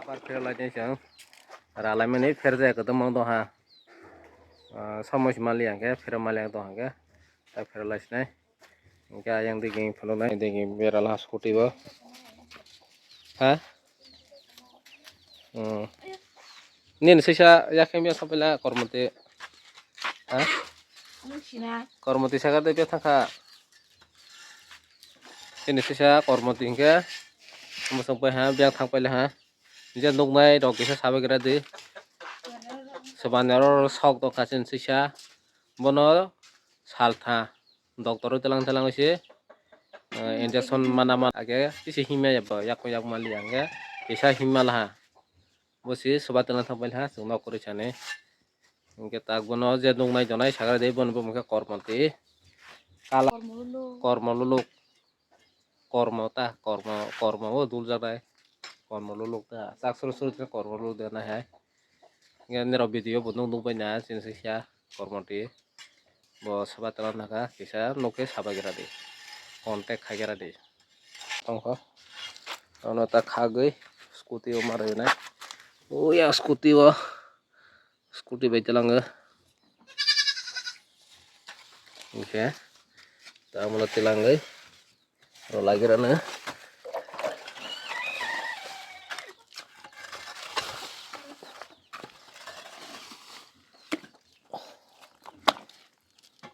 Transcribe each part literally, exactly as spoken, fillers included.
Abar pherlainai chwng. Ralaimani pherjak kwdwmang dong ha. Ah, somoi se mali hwnkhe pherma liya dong hwnkhe. Ta pherlaisinai. Hwnkhe ayang digi phunuknai digi berala scooty bo. Ha? Hmm. Nini sisa yakhe mia sapaila kormoti. Ha? Kormoti sakar de bia thangkha. Nini sisa kormoti hwnkhe. Musuk pai ha, bia thangpaila ha. Je nuknai rok kisa sabai gra di. Swbani oro sok tongkha chini sisa. Bono saltha. Doctor o telang telang se, eh, injection mana mana age, kisa himya ya bo, yak yak mali ya hwnkhe, kisa himma laha. Bo se soba telang thang pailha, chwng nok kwrwi sani. Hwnkhe tak bono je nuknai donai sagra de, bono bo hwnkhe kormoti. Kala kormo luluk. Kormo ta, kormo, kormo o duljaknai. Kormo luluk ta, chak suru suru khe kormo luluk de nai hai. Hwnkhe nirok video bo nuk nuk bai na chini sisa kormoti. Bo saba tela naka kisa nuk khe sabai gra di. Contact khai gra di. Tongkho. Ono ta khagwi scooty o ma rwnai. Uya scooty o. Scooty bai telango. Hwnkhe. Tamono telangwi. Rwlai gra no.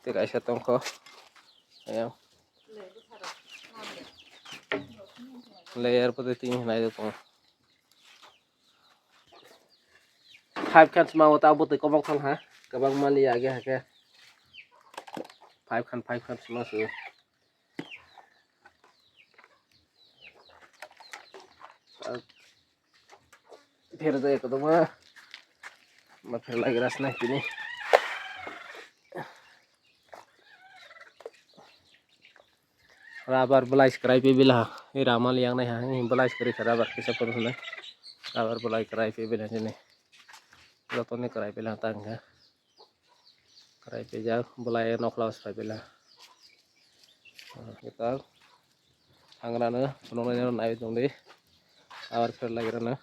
Tei kaisa tongkho. Ayang. Layer pwtwi tini hinai tongo. Five khan sima o ta bwtwi kobok thang ha. Kwbangma li age hakhe. Five khan, five khan sima su. Pher jaya kwbangma. Ma pher lai gra sinai tini. Rubber belai kwrai pebela ha. Ei rama liyangnai ha. Ei belai kwrwi kha rubber kisa phuru hwnwi. Rubber belai kwrai pebela chini. Jotoni kwrai pela tang kha. Kwrai pejak belai nokla swrai pela. Kita hangrano phunuknai nai tongdi. Abar pher lai rano.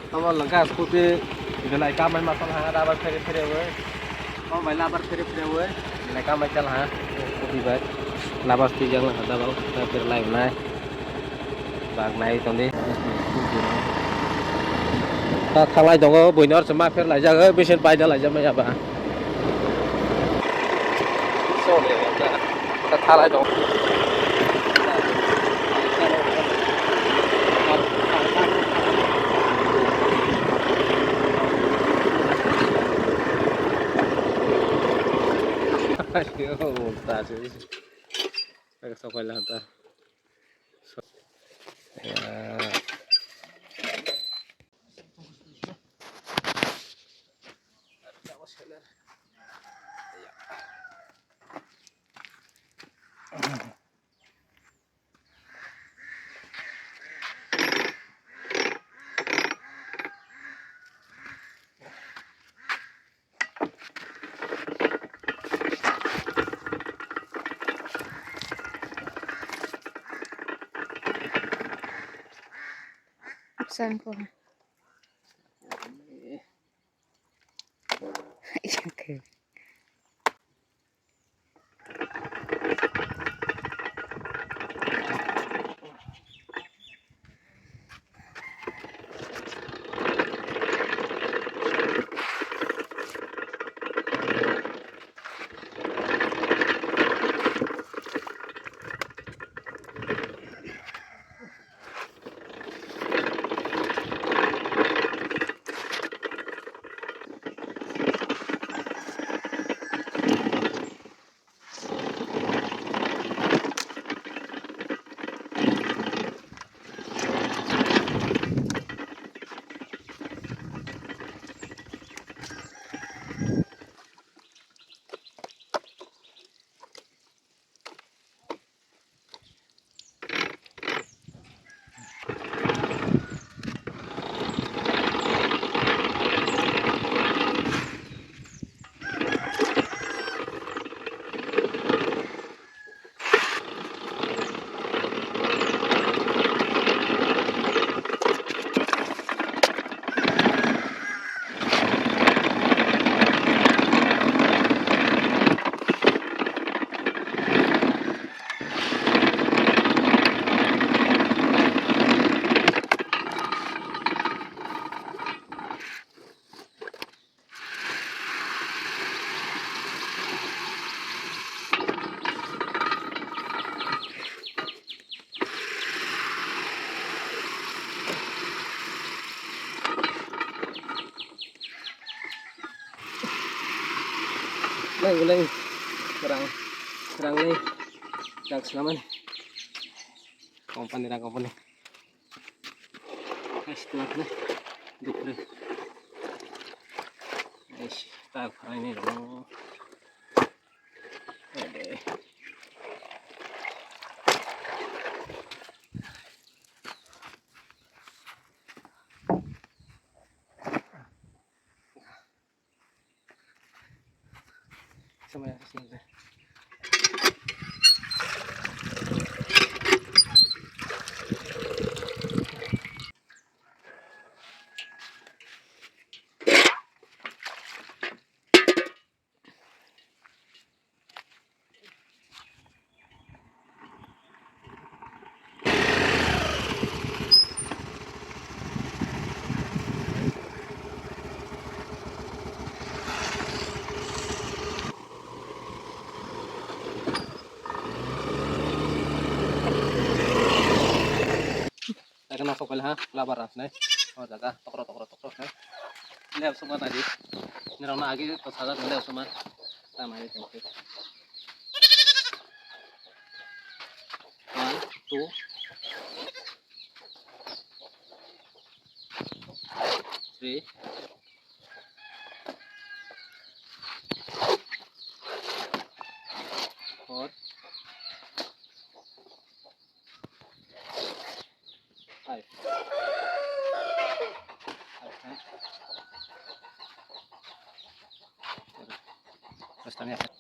Omo lengkha scooty belai kamai masa ha rubber phere phere we. Omo bai rubber phere phere we. Belai kamai chal ha scooty bai. Rubber twijak ha double phere lai nai. Bak nai tongdi. Ta thalai tongo, buino se ma pher laijak, bisin paida laijak maya ba. Ta thalai tongo. Ayo, ulta se. Sokai la ta. Sangko. Nang gulai rang, rang lai, rang selamani. Company rang company. Nice, nice, nice. Dukre. Nice, tak, ini dong. Ede. Sampai atas nanti. Jaga nasok paila ha, labar rang sinai. O jaga tokro, tokro, tokro sinai. Lep suma tadi. Nirok na agi to sajak lep suma. Tama agi tongke. One, two, three, four, five. Five, eh? Basta niya.